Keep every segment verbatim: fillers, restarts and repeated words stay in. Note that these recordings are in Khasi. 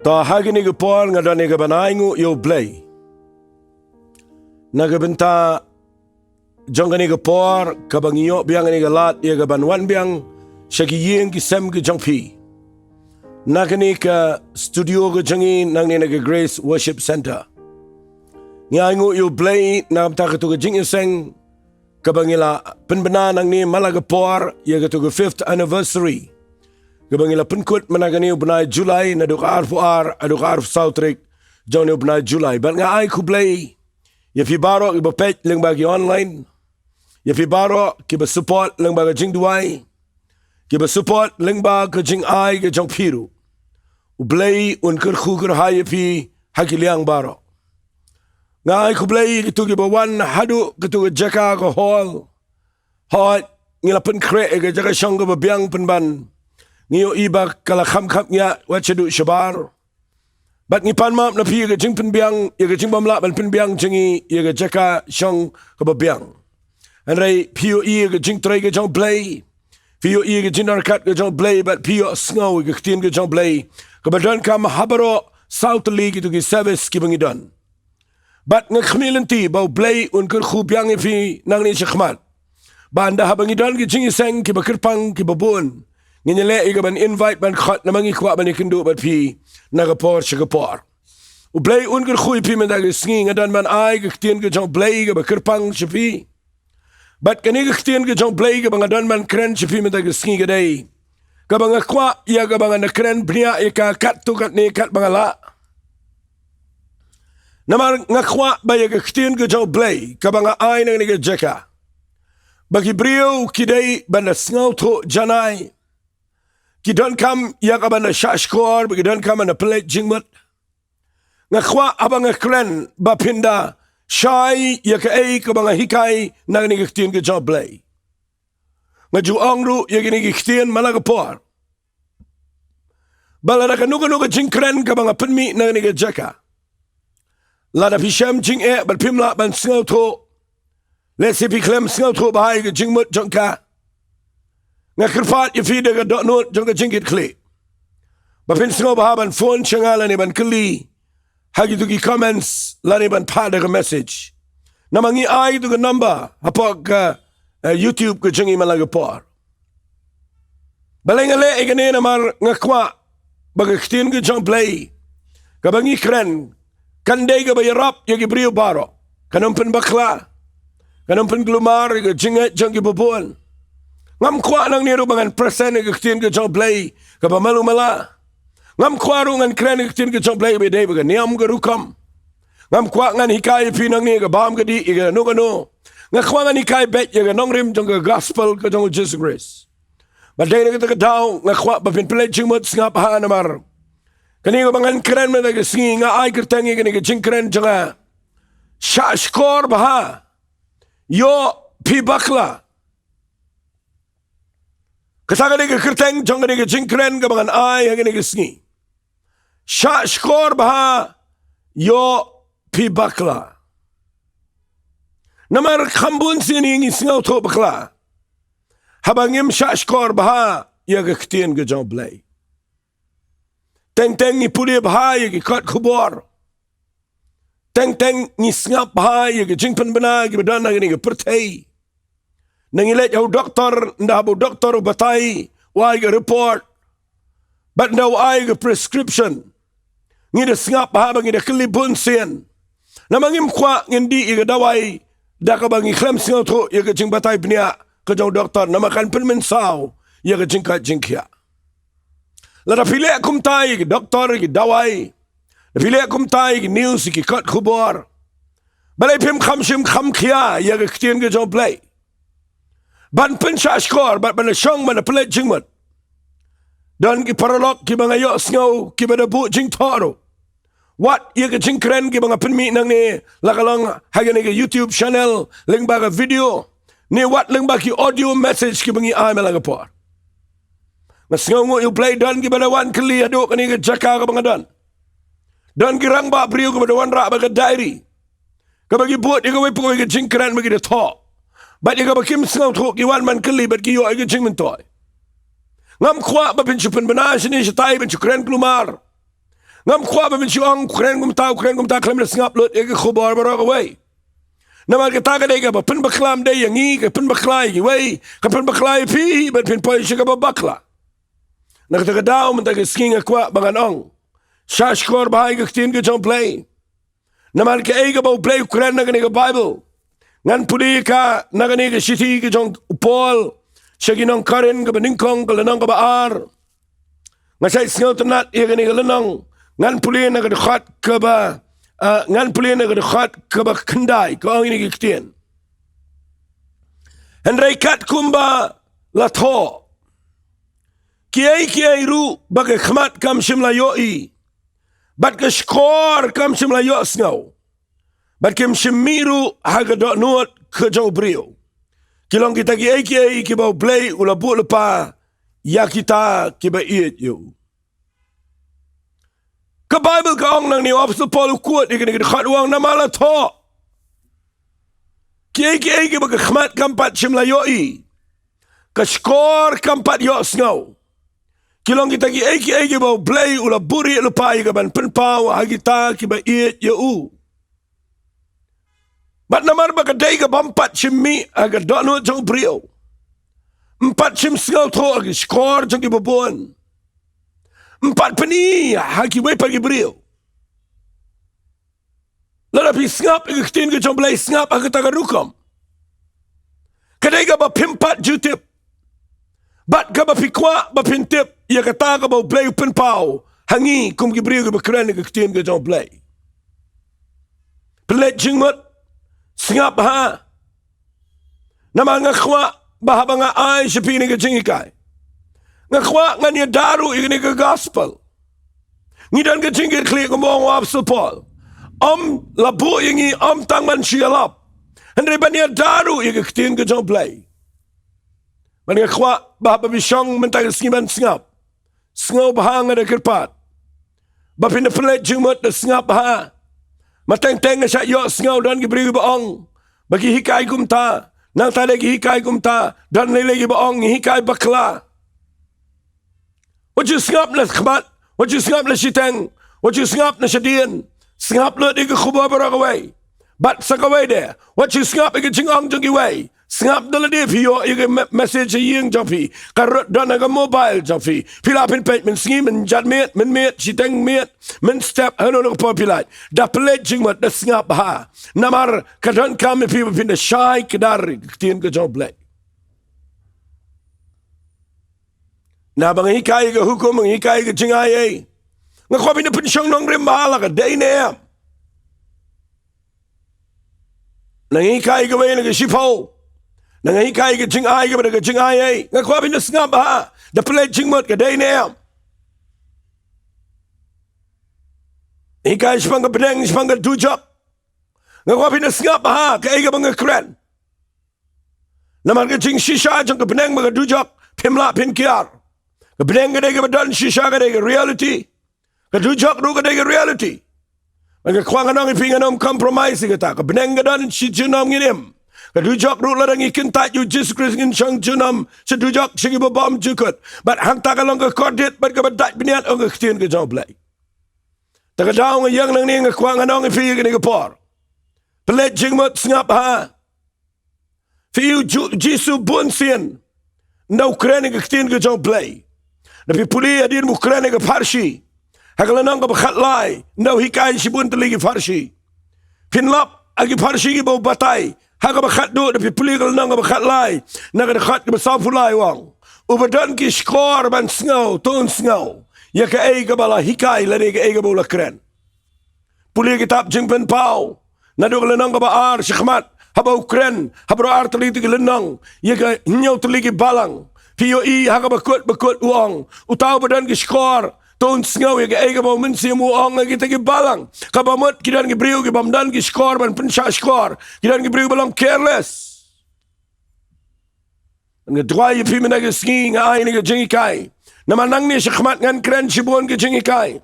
Ta ha kane ka por nga don ïa ka ban ainguh ïa U Blei na ka bynta jong kane ka por kaba ngi ïoh biang ïa ka lad ïa ka ban wan biang sha ki ïing ki sem ki jong phi na kane ka studio ka jong ngi nangne na ka Grace Worship Center. Ngi ainguh ïa U Blei na ka bynta katu ka jingïaseng kaba ngi la pynbna nangne man la ka por ïa katu ka fifth anniversary kaba ngi la pynkut mynta kane u bnai July naduh ka arphew ar haduh ka arphew saw tarik jong une u bnai July. Bad nga ai khublei ïa phi baroh kiba peit lyngba ki online, ïa phi baroh kiba support lyngba ka jingduwai, kiba support lyngba ka jingai ka jong phi ruh. U Blei un kyrkhu kyrhai ïa phi ha ki liang baroh. Nga ai khublei ïa kitu kiba wan haduh katu ka jaka ka hall. Hooid, ngi la pynkhreh ïa ka jaka shong kaba biang pynban. Ngi ïohi ba ka la kham khapngiah wat shaduh shabar. Bad ngi pan map na phi ïa ka jingpynbiang, ïa ka jingbymlah ban pynbiang jong ngi ïa ka jaka shong kaba biang. Hynrei phi ïohi ïa ka jingtrei ka jong U Blei. Phi ïohi ïa ka jingdon ryngkat ka jong U Blei bad phi ïohsngew ïa ka ktien ka jong U Blei kaba donkam ha baroh saw tylli kitu ki service kiba ngi don. Bad nga khmih lynti ba U Blei un kyrkhu biang ïa phi nangne shakhmat. Ba ynda haba ngi don ki jingïaseng kiba kyrpang kiba bun, ngin ïaleh ïa ka ban invite ban khot namar ngi kwah ban ïakynduh bad phi na ka por sha ka por. U Blei un kyrkhu ïa phi mynta ka sngi. Nga don ban ai ka ktien ka jong U Blei kaba kyrpang sha phi. Bad kane ka ktien ka jong U Blei kaba nga don ban kren sha phi mynta ka sngi ka dei kaba nga kwah ïa kaba ngan da kren bniah ïa ka katto katne katba nga lah. Namar nga kwah ba ïa ka ktien ka jong U Blei kaba nga ai na kane ka jaka, ba ki briew ki dei ban da sngewthuh janai. Ki donkam ïa ka ban da shahshkor, ba ki donkam ban da pynleit jingmut. Nga kwah haba nga kren ba phin da shai ïa kaei kaba nga hikai na kane ka ktien ka jong U Blei. Nga ju ong ruh ïa kine ki ktien man la ka por ba lada kano kano ka jingkren kaba nga pynmih na kane ka jaka, lada phi shem jingeh bad phim lah ban sngewthuh, lehse phi khlem sngewthuh bha ïa ka jingmut jong ka, nga kyrpad ïa phi da ka dohnud jong ka jingkitkhlieh ba phin sngewbha ban phone sha nga lane ban kylli ha kitu ki comments lane ban phah da ka message. Namar ngi ai kitu ka number hapoh ka, eh, YouTube ka jong ngi man la ka por. Balei nga leh ïa kane? Namar nga kwah ba ka ktien ka jong U Blei kaba ngi kren kan dei kaba ïarap ïa ki briew baroh. Kan ym pynbakla, kan ym pynglumar ïa ka jingngeit jong kiba bun. Ngam kwah nangne ruh ba ngan present ïa ka ktien ka jong U Blei kaba malu mala. Ngam kwah ruh ngan kren ïa ka ktien ka jong U Blei ba dei ba ka niam ka rukom. Ngam kwah ngan hikai ïa phi nangne ka bam ka dih ïa kano kano. Nga kwah ngan hikai beit ïa ka nongrim jong ka gospel ka jong U Jisu Khrist. Bad dei na kata ka daw nga kwah ba phin pynleit jingmut sngap bha namar kane kaba ngan kren mynta ka sngi, nga ai kyrteng ïa kane ka jingkren jong nga, Shahshkor Bha, Ïoh Phi Bakla. Kata ka dei ka kyrteng jong kane ka jingkren kaba ngan ai ha kane ka sngi. Shahshkor Bha, Ïoh Phi Bakla. Namar kham bun sien ngi sngewthuh bakla haba ngim shahshkor bha ïa ka ktien ka jong U Blei. Teng teng ngi pule bha ïa ki kot khubor. Teng teng ngi sngap bha ïa ka jingpynbna kiba don ha kane ka pyrthei. Ngi leit ha u doktor, ynda haba u doktor u batai, u ai ka report, bad ynda u ai ka prescription, ngi da sngap bha bad ngi da kylli bun sien. Namar ngim kwah ngin dih ïa ka dawai da kaba ngi khlem sngewthuh ïa ka jingbatai bniah ka jong u doktor, namar kan pynmynsaw ïa ka jingkoit jingkhiah. Lada phi leh kumta ïa ki doktor, ïa ki dawai, lada phi leh kumta ïa ki news, ïa ki kot khubor, balei phim kham shym kham khia ïa ka ktien ka jong U Blei ban pynshahshkor bad ban da shong ban da pynleit jingmut? Don ki paralok kiba nga ïohsngew kiba da buh jingthoh ruh wat ïa ka jingkren kiba nga pynmih nangne, la ka long ha kane ka YouTube channel lyngba ka video, ne wat lyngba ki audio message kiba ngi ai man la ka por. Nga sngewnguh ïa U Blei, don kiba da wan kylli haduh kane ka jaka kaba nga don. Don ki rangbah briew kiba da wanrah bad ka diary kaba ki bud ïa kawei pa kawei ka jingkren ba ki da thoh, bad ïa kaba kim sngewthuh ki wan ban kylli bad ki ïoh ïa ka jingmyntoi. Ngam kwah ba phin shu pynbna shane shatai, ban shu kren kulmar. Ngam kwah ba phin shu ong u kren kumta, u kren kumta, khlem da sngap lut ïa ka khubor baroh kawei. Namar kata ka dei kaba pynbakla, ym dei ïa ngi ka pynbakla ïa kiwei, ka pynbakla ïa phi bad phin poi sha kaba bakla. Na kata ka daw mynta ka sngi nga kwah ba ngan ong, shahshkor bha ïa ka ktien ka jong U Blei. Namar kaei kaba U Blei u kren na kane ka Baibl, ngan pule ïa ka na kane ka shithi ka jong u Paul sha ki nong Korinth kaba nyngkong, ka lynnong kaba ar. Nga shait sngewtynnat ïa kane ka lynnong. Ngan pule na ka dkhot kaba, ah, ngan pule na ka dkhot kaba khyndai, ka ong ïa kane ka ktien: Hynrei katkum ba la thoh, kiei kiei ruh ba ka khmat kam shym la ïohi, bad ka shkor kam shym la ïohsngew, bad kim shym mih ruh ha ka dohnud ka jong u briew, ki long kita kiei kiei kiba U Blei u la buh lypa ïa kita kiba ïeit ïa u. Ka Baibl ka ong nangne, u Apostol Paul u quote ïa kane ka dkhot, u ong, namar la thoh, kiei kiei kiba ka khmat kam pat shym la ïohi, ka shkor kam pat ïohsngew, ki long kita kiei kiei kiba U Blei u la buhrieh lypa ïa ka ban pynpaw ha kita kiba ïeit ïa u. Bad namar ba ka dei kaba ym pat shym mih ha ka dohnud jong u briew, ym pat shym sngewthuh ha ki shkor jong kiba bun, ym pat pyni ha kiwei pat ki briew. Lada phi sngap ïa ka ktien ka jong U Blei, sngap ha kata ka rukom. Ka dei kaba phim pat ju tip, bad kaba phi kwah ba phin tip ïa kata kaba U Blei u pynpaw ha ngi kum ki briew kiba kren ïa ka ktien ka jong U Blei. Pynleit jingmut, sngap bha. Namar nga kwah ba haba nga ai sha phi kane ka jinghikai, nga kwah ngan ïada ruh ïa kane ka gospel. Ngi don ka jingkitkhlieh, kumba ong u Apostol Paul, ym la buh ïa ngi ym tang ban shu ïalap, hynrei ban ïada ruh ïa ka ktien ka jong U Blei. Bad nga kwah ba haba phi shong mynta ka sngi ban sngap, sngewbha, nga da kyrpad ba phin da pynleit jingmut, da sngap bha. Mateng teng nga shait ïohsngew don ki briew kiba ong ba ki hikai kumta, nangta de ki hikai kumta, don lei lei kiba ong ngi hikai bakla. Wat ju sngap na khmat, wat ju sngap na shiteng, wat ju sngap na shadien. Sngap lut ïa ka khubor baroh kawei. Bad sa kawei de, wat ju sngap ïa ka jingong jong kiwei. Sngap da lade phi ïoh ïa ka me-, message ha ïing jong phi, ka rut don ha ka mobile jong phi. Phi lah phin peit mynsngi, mynjanmiet, mynmiet, shiteng miet, mynstep, hangno hangno ka por phi lait. Da pynleit jingmut, da sngap bha. Namar ka donkam ïa phi ba phin da shai kdar ïa ka ktien ka jong U Blei. Naba nga hikai ïa ka hukum, nga hikai ïa ka jingai ei, nga kwah phin da pynshong nongrim bha la ka dei ne em. Nga hikai ïa kawei na ka shiphew, nga hikai ïa ka jingai kaba da ka jingai ei, nga kwah phin da sngap bha, da pynleit jingmut, ka dei ne em. Hikai shaphang ka bneng, shaphang ka dujok, nga kwah phin da sngap bha kaei kaba nga kren. Namar ka jingshisha jong ka bneng bad ka dujok, phim lah phin kiar. Ka bneng ka dei kaba don shisha, ka dei ka reality. Ka dujok ruh ka dei ka reality. Bad nga kwah ngan ong ïa phi, ngan ym compromise ïa kata. Ka bneng ka don shi junom, ngin im. Ka dujok ruh, lada ngi kyntait ïa u Jisu Khrist, ngin shong junom sha dujok, sha kiba bymjukut. Bad hangta ka long ka kordit bad kaba dait bniat, ong ka ktien ka jong U Blei. Te ka daw nga ïeng nangne, nga kwah ngan ong ïa phi ïa kane ka por, pynleit jingmut, sngap bha. Phi ïohi u Ju-, Jisu bunsien ynda u kren ïa ka ktien ka jong U Blei, da phi pule hadien ba u kren ïa ka pharshi ha ka lynnong kaba khatlai, ynda u hikai shibun tylli ki pharshi. Phin lap ha ki pharshi kiba u batai ha kaba khatduh, da phi pule ka lynnong kaba khatlai, na ka dkhot kaba sawphew lai, u ong, uba don ki shkor ban sngew, to un sngew ïa kaei kaba la hikai lane kaei kaba u la kren. Pule kitab Jingpynpaw, naduh ka lynnong kaba ar shakhmat, haba u kren ha baroh ar tylli ki lynnong ïa ka hynñiew tylli ki balang, phi ïohi ha kaba kut ba kut u ong, uta uba don ki shkor, to un sngew ïa kaei kaba U Mynsiem u ong ha kita ki balang. Kaba mut ki don ki briew ki bym don ki shkor ban pynshah shkor, ki don ki briew ba long careless. Nga duwai ïa phi mynta ka sngi, nga ai kane ka jinghikai, namar nangne shakhmat ngan kren shibun ki jinghikai.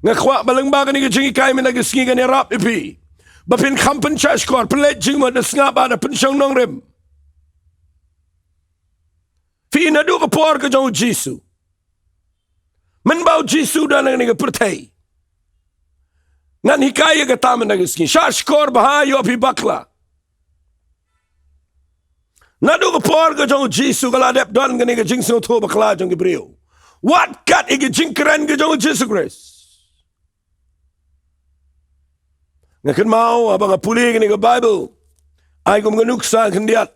Nga kwah ba lyngba kane ka jinghikai mynta ka sngi kan ïarap ïa phi ba phin kham pynshah shkor, pynleit jingmut, da sngap bha, da pynshong nongrim. Phi i, naduh ka por ka jong u Jisu, mynba u Jisu u don ha kane ka pyrthei, Ngan hikai ïa kata mynta ka sngi. Shah shkor bha ïoh phi bakla. Naduh ka por ka jong u Jisu ka la dep don kane ka jingsngewthuh bakla jong ki briew. Wat kat ïa ka jingkren ka jong u Jisu Khrist. Nga kynmaw haba nga pule kane ka Baibl, ai kum ka nuksa khyndiat.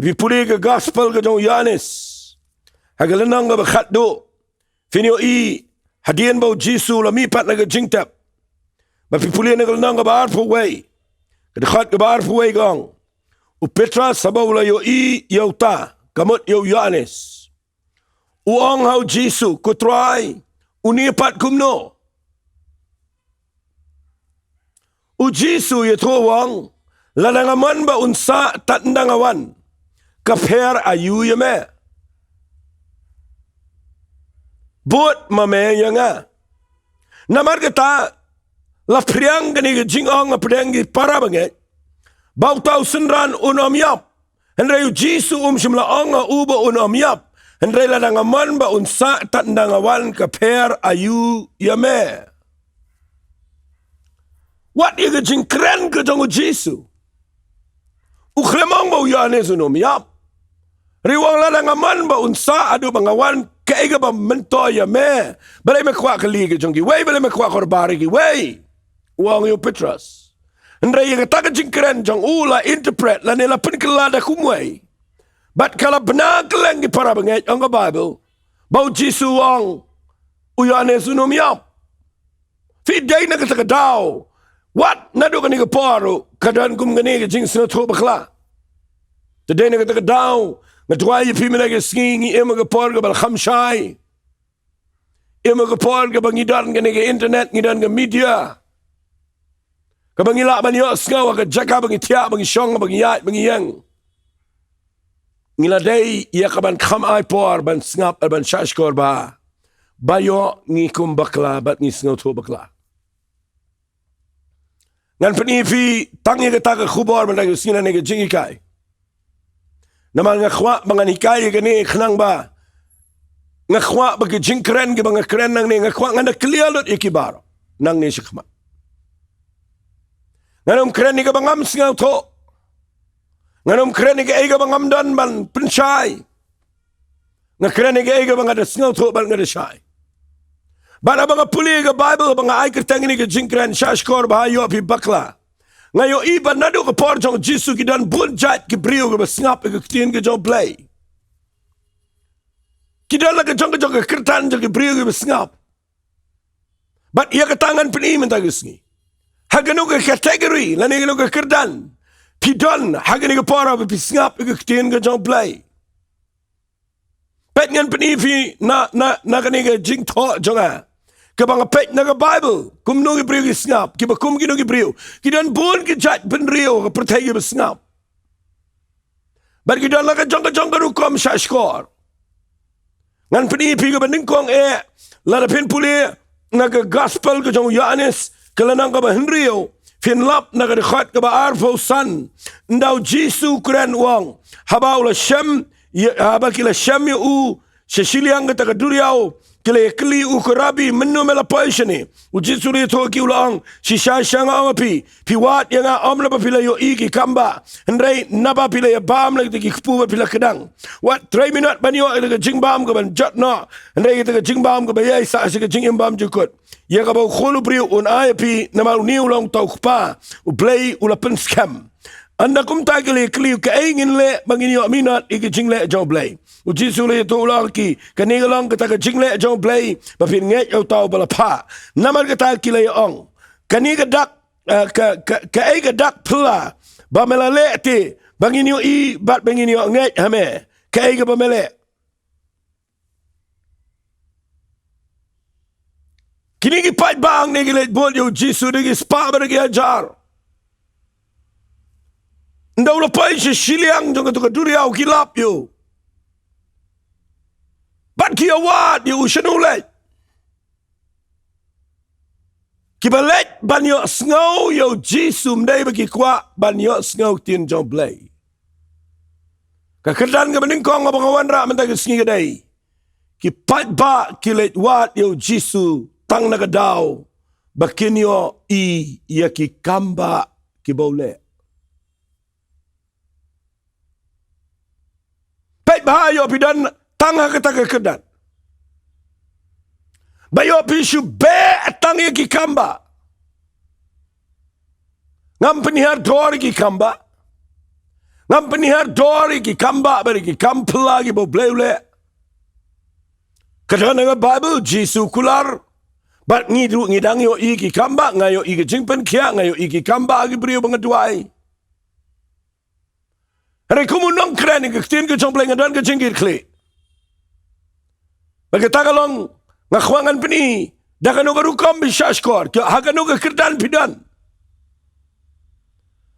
Phi pule ka Gospel ka jong u Ïoannis, ha ka lynnong kaba khatduh, phin ïohi hadien ba u Jisu u la mih pat na ka jingtep. Ba phi pule na ka lynnong kaba arphew wei, ka dkhot kaba arphew wei ka ong, u Petros haba u la ïohi ïa uta, ka mut ïa u Ïoannis, u ong ha u Jisu, Ko Trai, une pat kumno? U Jisu u ïathuh u ong, lada nga mon ba un sah tad ynda nga wan, ka pher aïu ïa me? Bud ma me ïa nga. Namar kata, la phriang kane ka jingong hapdeng ki para bangeit ba uta u synran un ym ïap. Hynrei u Jisu um shym la ong ha u ba un ym ïap. Hynrei lada nga mon ba un sah tad ynda nga wan, ka pher aïu ïa me? Wat ïa ka jingkren ka jong u Jisu. U khlem ong ba u Ïoannis un ym ïap. Hynrei u ong lada nga mon ba un sah haduh ba nga wan, kaei kaba myntoi ïa me? Balei me kwah kylli ka jong kiwei, balei me kwah kyrpad ïa kiwei? U ong ïa u Petros. Hynrei ïa kata ka jingkren jong u la interpret lane la pynkylla da kumwei. Bad ka la bna kylleng ki para bangeit, ong ka Baibl, ba u Jisu u ong, u Ïoannis un ym ïap. Phi dei na kata ka daw. Wat naduh kane ka por ruh ka don kum kane ka jingsngewthuh bakla. Te dei na kata ka daw nga duwai ïa phi mynta ka sngi, ngi im ha ka por kaba la kham shai. Im ha ka por kaba ngi don kane ka internet, ngi don ka media, kaba ngi lah ban ïohsngew ha ka jaka ba ngi thiah, ba ngi shong, ba ngi ïaid, ba ngi ïeng. Ngi la dei ïa ka ban kham ai por ban sngap, ban shah shkor bha, ba ïoh ngi kum bakla bad ngi sngewthuh bakla. Ngan pyni ïa phi tang ïa kata ka khubor mynta ka sngi nangne ka jinghikai. Namar nga kwah ba ngan hikai ïa kane khnang ba nga kwah ba ki jingkren kiba nga kren nangne, nga kwah ngan da clear lut ïa ki baroh nangne shakhmat. Ngan ym kren ïa kaba ngam sngewthuh. Ngan ym kren ïa kaei kaba ngam don ban pynshai. Nga kren ïa kaei kaba nga da sngewthuh bad nga da shai. Bad haba nga pule ïa ka Baibl, haba nga ai kyrteng ïa kane ka jingkren, shah shkor bha ïoh phi bakla, nga ïohi ba naduh ka por jong u Jisu ki don bun jait ki briew kiba sngap ïa ka ktien ka jong u Blei. Ki don la ka jong ka jong ka kyrdan jong ki briew kiba sngap. Bad ïa kata ngan pyni mynta ka sngi. Ha kano ka category lane kano ka kyrdan phi don ha kane ka por ba phi sngap ïa ka ktien ka jong u Blei? Peit, ngan pyni ïa phi na, na, na kane ka jingthoh jong nga, kaba nga peit na ka Baibl, kumno ki briew ki sngap, kiba kum kino ki briew. Ki don bun ki jait bynriew ha ka pyrthei kiba sngap. Bad ki don la ka jong ka jong ka rukom shah shkor. Ngan pyni ïa phi kaba nyngkong eh, lada phin pule na ka Gospel ka jong u Ïoannis, ka lynnong kaba hynriew, phin lap na ka dkhot kaba arphew san. Ynda u Jisu u kren u ong, haba u la shem, ïa, haba ki la shem ïa u sha shiliang kata ka duriaw, ki la ïakylli ïa u, Ko Rabbi, mynno me la poi shane? U Jisu u la ïathuh ïa ki u la ong, shisha shisha nga ong ïa phi, phi wad ïa nga ym naba phi la ïohi ki kam ba, hynrei naba phi la ïabam na kita ki kpu bad phi la kdang. Wat trei minot ban ïoh ïa ka jingbam kaban jot noh, hynrei ïa ka jingbam kaba ïaisah sha ka jingim bymjukut, ïa kaba u Khun u briew un ai ïa phi, namar une u long uta u Kpa, u Blei u la pynskhem. Ynda kumta ki la ïakylli ïa u, kaei ngin leh ba ngin ïoh minot ïa ka jingleh jong u Blei? U Jisu u la ïathuh u la ong ïa ki, kane ka long kata ka jingleh jong u Blei, ba phin ngeit ïa uta uba la phah. Namar kata ki la ïa ong, kane ka dak, eh, ka, ka, kaei ka dak phylla ba me la leh te, ba ngin ïohi bad ba ngin ïoh ngeit ha me? Kaei kaba me leh? Kine ki paidbah hangne ki leit bud ïa u Jisu da ki spah bad da ki hajar. Ynda u la poi sha shiliang jong kato ka duriaw ki lap ïa u. Bad ki ïawad ïa u shano u leit. Kiba leit ban ïohsngew ïa u Jisu, ym dei ba ki kwah ban ïohsngew ktien jong u Blei. Ka kyrdan kaba nyngkong kaba nga wanrah mynta ka sngi ka dei, ki paidbah ki leit wad ïa u Jisu tang na ka daw ba kin ïohi ïa ki kambah kiba u leh. Peit bha, ïoh phi don tang ha kata ka kyrdan ba ïoh phi shu beh tang ïa ki kambah. Ngam pynhiar dor ïa ki kambah. Ngam pynhiar dor ïa ki kambah bad ïa ki kam phylla kiba U Blei u leh. Ka don ha ka Baibl, Jisu u kular. Bad ngi ruh ngi dang ïohi ki kambah, nga ïohi ka jingpynkhiah, nga ïohi ki kambah ha ki briew ba nga duwai. Hynrei kum u nongkren ïa ka ktien ka jong U Blei nga don ka jingkitkhlieh. Bad kata ka long, nga kwah ngan pyni da kano ka rukom phi shahshkor, ha kano ka kyrdan phi don.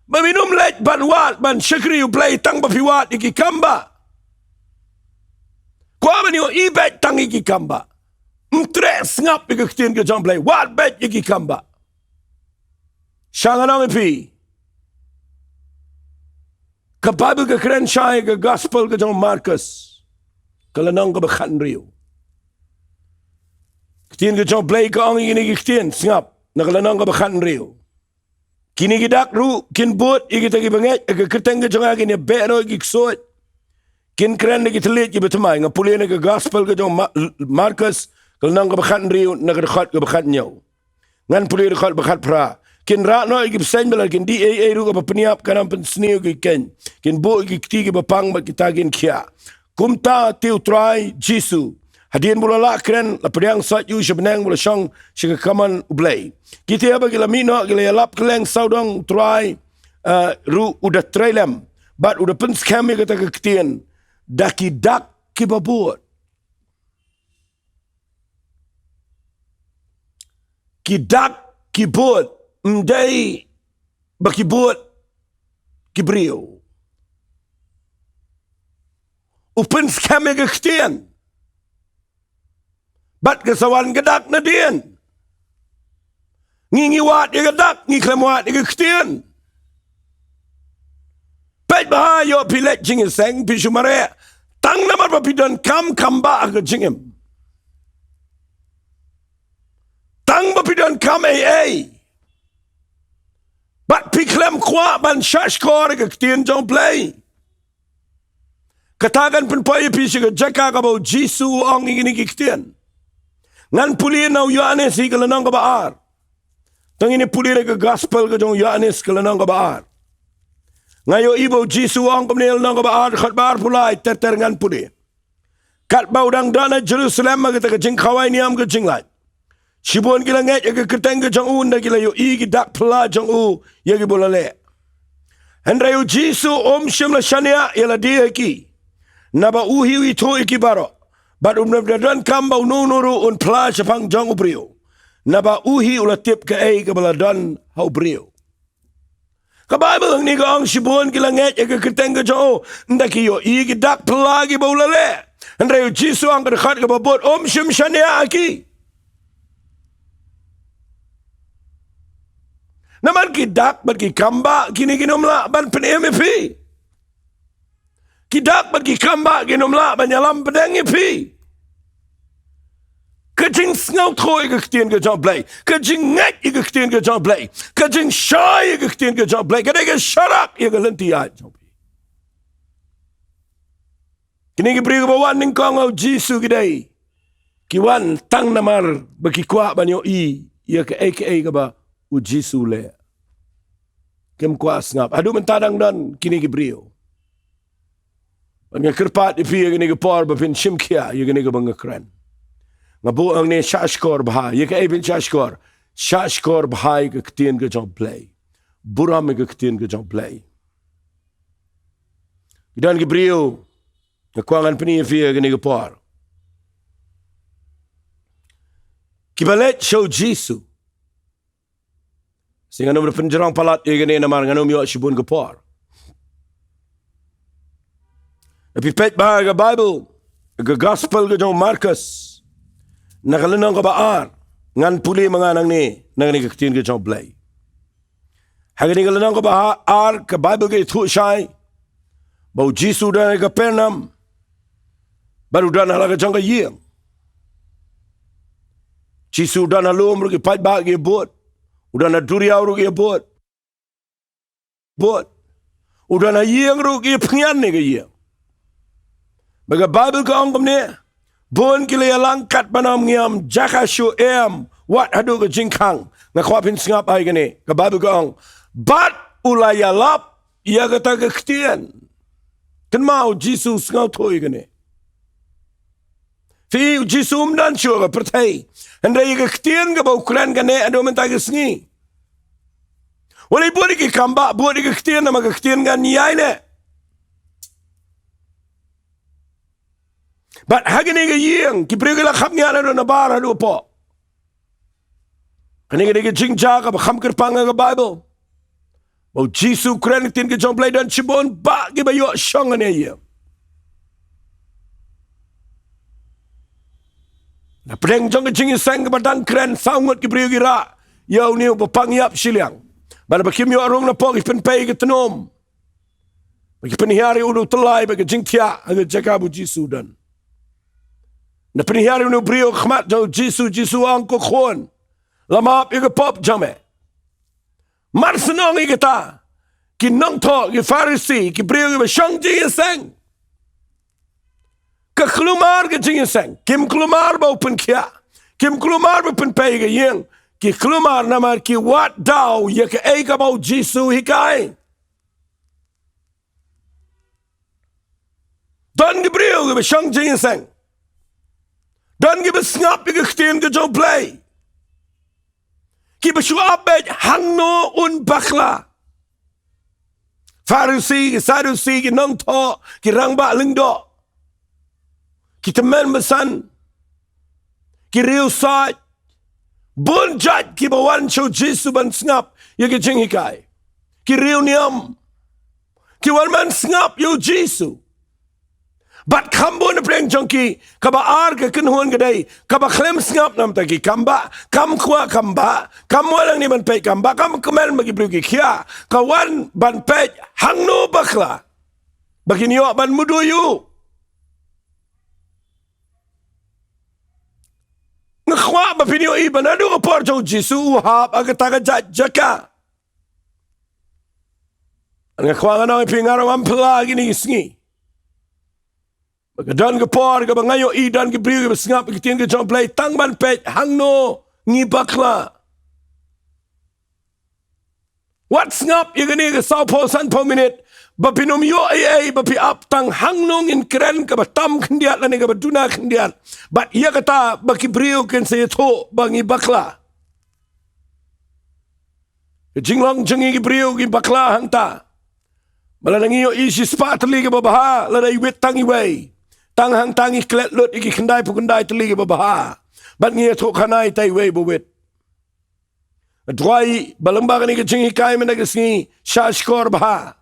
Ba phin ym leit ban wad, ban shakri U Blei tang ba phi wad ïa ki kambah. Kwah ban ïohi beit tang ïa ki kambah. Ym treh sngap ïa ka ktien ka jong U Blei, wad beit ïa ki kambah. Sha ngan ong ïa phi, ka Baibl ka kren shai ha ka Gospel ka jong u Markos, ka lynnong kaba khathynriew. Ka ktien ka jong U Blei ka ong ïa kine ki ktien, sngap, na ka lynnong kaba khathynriew. Kine ki dak ruh kin bud ïa kita kiba ngeit ha ka kyrteng ka jong nga, kin ïabeh noh ïa ki ksuid, kin kren da ki thylliej kiba thymmai. Nga pule na ka Gospel ka jong Ma-, Markos, ka lynnong kaba khathynriew, na ka dkhot kaba khathynñiew. Ngan pule dkhot ba khatphra. Kin rah noh ïa ki bseiñ, ba lada kin dih ei ei ruh kaba pynïap, kan ym pynsniew ïa ki keiñ. Kin buh ïa ki kti kiba pang bad kita kin khiah. Kumta te U Trai Jisu, hadien ba u la lah kren, la pdiang soit ïa u sha bneng, u la shong sha ka kamon U Blei. Kita ba ki la mih noh ki la ïalap kylleng sawdong, U Trai, eh, ruh u da trei lem bad u da pynskhem ïa kata ka ktien da ki dak kiba bud. Ki dak ki bud, ym dei ba ki bud ki briew. U pynskhem ïa ka ktien. Bad ka sa wan ka dak nadien. Ngi ngi wad ïa ka dak, ngi khlem wad ïa ka ktien. Peit bha, ïoh phi leit jingïaseng, phi shu mareh. Tang namar ba phi donkam kam bah ha ka jingim. Tang ba phi donkam ei ei. Bad phi khlem kwah ban shahshkor ïa ka ktien jong U Blei. Kata kan pynpoi ïa phi sha ka jaka kaba U Jisu u ong ïa kine ki ktien. Ngan pule na u Ïoannis hi ka lynnong kaba ar. To ngin ïa pule na ka Gospel ka jong u Ïoannis ka lynnong kaba ar. Nga ïohi ba U Jisu u ong kumne, lynnong kaba ar, dkhot ba arphew lai, ter ter ngan pule. Katba u dang don ha Jerusalem ha kata ka jingkhawai niam ka jinglait, shibun ki la ngeit ïa ka kyrteng ka jong u, ynda ki la ïohi ki dak phylla jong u ïa kiba u la leh. Hynrei U Jisu um shym la shaniah ïa lade ha ki, naba u hi u ithuh ïa ki baroh. Bad um da donkam ba uno uno ruh un phla shaphang jong u briew, naba u hi u la tip kaei kaba la don ha u briew. Ka Baibl hangne ka ong shibun ki la ngeit ïa ka kyrteng ka jong u, ynda ki ïohi ki dak phylla kiba u la leh. Hynrei U Jisu u ong, ka dkhot kaba bud, um shym shaniah ha ki. Namar ki dak bad ki kam bah kine kin ym lah ban pynim ïa phi. Ki dak bad ki kam bah kin ym lah ban ïalam pdeng ïa phi. Ka jingsngewthuh ïa ka ktien ka jong U Blei, ka jingngeit ïa ka ktien ka jong U Blei, ka jingshai ïa ka ktien ka jong U Blei, ka dei ka sharak ïa ka lynti ïaid jong phi. Kine ki briew kiba wan nyngkong ha U Jisu ki dei, ki wan tang namar ba ki kwah ban ïohi ïa kaei kaei kaba U Jisu u leh. Kim kwah sngap. Haduh mynta dang don kine ki briew. Bad nga kyrpad ïa phi ha kane ka por ba phin shim khia ïa kane kaba nga kren. Nga buh hangne, shahshkor bha. Ïa kaei phin shahshkor? Shahshkor bha ïa ka ktien ka jong U Blei. Burom ïa ka ktien ka jong U Blei. Ki don ki briew, nga kwah ngan pyni ïa phi ha kane ka por, kiba leit sha U Jisu. Shisha ngan ym da pynjrong palat ïa kane namar ngan ym ïoh shibun ka por. Phi peit bha ha ka Baibl, ka Gospel ka jong u Markos, na ka lynnong kaba ar, ngan pule ma nga nangne na kane ka ktien ka jong U Blei. Ha kane ka lynnong kaba ha-, ar, ka Baibl ka ïathuh shai ba U Jisu u don ha Kapernaum, bad u don ha la ka jong ka ïing. U Jisu u don ha lum ruh, ki paidbah ki bud. U don ha duriaw ruh ïa bud. Bud. U don ha ïing ruh ïa pynïan ne ka ïing. Ba ka Bible ka ong kumne. Bun ki la ïalang kat ban ym ngiam jaka shu em. Wat haduh ka jingkhang. Nga kwah phin sngap ai kane. Ka Bible ka ong. Bad u la ïalap ïa kata ka ktien. Kynmaw Jisu sngewthuh ïa kane. Phi, Jisu um don shuh ka pyrthei. Hynrei ka ktien kaba u kren kane haduh mynta ka sngi. Wat i bud i ki kam ba, bud i ka ktien namar ka ktien kan ïai ne. Bad ha kane ka ïing, ki briew ki la kham ngiat haduh nabar haduh hapoh. Kane ka dei ka jingjia kaba kham kyrpang ha ka Bible. Ba u Jisu kren ka ktien ka jong u Blei don shibun ba kiba ïoh shong ha ïing. Na pdeng jong ka jingïaseng kaba dang kren saw ngut ki briew ki rah. Ïa une uba pang ïap shiliang. Bad ba kim ïoh rung napoh ki pynpei ka tnum. Ba ki pynhiar ïa u da u tyllai bad ka jingthiah ha ka jaka ba u Jisu u don. Na pynhiar ïa une u briew ha khmat jong u Jisu, Jisu u ong ko khun. La map ïa ka pop jong me. Mar shen ong ïa kata. Ki nongthoh, ki Pharisi, ki briew kiba shong jingïaseng. Ka khlumar ka jingïaseng. Kim khlumar ba u pynkhiah. Kim khlumar ba u pynpei ka ïing. Ki khlumar namar ki wad daw ïa kaei kaba u Jisu u hikai. Don ki briew kiba shong jingïaseng. Don kiba sngap ïa ka ktien ka jong u Blei. Kiba shu ap beit hangno un bakla. Pharisi, ki Sadusi, ki nongthoh, ki rangbah lyngdoh. Ki tymmen basan. Ki riewsaid. Bun jait kiba wan sha u Jisu ban sngap ïa ka jinghikai. Ki riewniam. Ki wan ban sngap ïa u Jisu. Bad kham bun na pdeng jong ki, kaba ar ka kynhun ka dei, kaba khlem sngap namar ta ki kam ba, kam kwah kam ba, kam wallang ni ban peit kam ba, kam kmen ba ki briew ki khia, ka wan ban peit hangno bakla. Ba kin ïoh ban mudui ïa u. Nga kwah ba phin ïohi ba naduh ka por jong u Jisu u hap ha kata ka jait jaka. Nga kwah ngan ong ïa phi nga ruh ngam phylla kine ki sngi. Ba ka don ka por kaba nga ïohi don ki briew kiba sngap ïa ka ktien ka jong u Blei tang ban peit hangno ngi bakla. Wat sngap ïa kane ka sawphew sanphew minit. Ba phin ym ïoh ei ei ba phi ap tang hangno ngin kren kaba tam khyndiat lane kaba duna khyndiat. Bad ïa kata ba ki briew kin sa ïathuh ba ngi bakla. Ka jinglong jong ngi ki briew ki bakla hangta. Ba lada ngi ïohi shispah tylli kaba bha lada i wit tang iwei. Tang hangta ngi klet lut ïa ki khyndaiphew khyndai tylli kaba bha. Bad ngi ïathuh khana ïa itai iwei ba wit. Duwai ba lyngba kane ka jinghikai mynta ka sngi sha shkor bha.